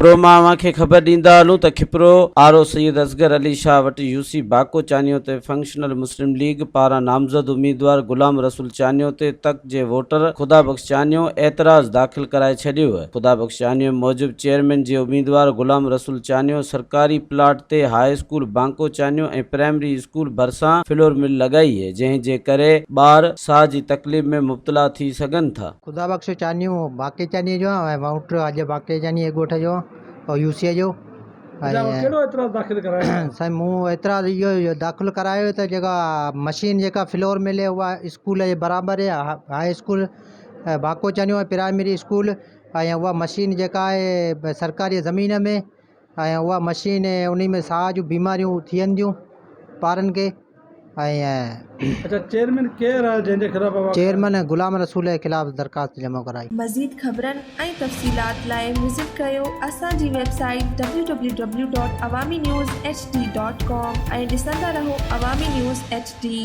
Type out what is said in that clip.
کپرو مان اوهان کي خبر ڏيندا هلون ته کپرو آر او سيد اصغر علي شاهه وٽ يو سي باڪو چانيو تي فنڪشنل مسلم ليگ پاران نامزد اميدوار غلام رسول چانيو تي تڪ جي ووٽر خدا بخش چانيو اعتراض داخل ڪرائي ڇڏيو. خدا بخش چانيو موجب چيئرمين جي اميدوار غلام رسول چانيو سرڪاري پلاٽ تي high school Banko Chanio ۽ primary school ڀرسان فلور مل لڳائي جنهن جي ڪري ٻار ساهه جي تڪليف ۾ مبتلا ٿي سگهن ٿا. خدا بخش چانيو باقي چانيي جو آهيان ۽ وائوٽ اڄ باقي چانيي ڳوٺ جو آهيان يو سي جو ڪهڙو اعتراض داخل ڪرايو سائين مون اعتراض اهو داخل ڪرايو ته جيڪا مشين جيڪا فلور مل اها اسڪول جي برابر high school Bako Chanio ۽ primary school ۽ اها مشين جيڪا آهي سرڪاري زمين ۾ ۽ اها مشين انهي ۾ ساهه جون بيماريون ٿين ٿيون ٻارن کي ۽ اڇا چيئرمين ڪير آهي جنهن جي خلاف اوهان چيئرمين غلام رسول جي خلاف درخواست جمع ڪرائي. مزيد خبرن ۽ تفصيلات لاء وزٽ ڪريو اسان جي website W W W dot Awami news H D dot com ۽ ڏسندا رهو عوامي نيوز ايڇ ڊي.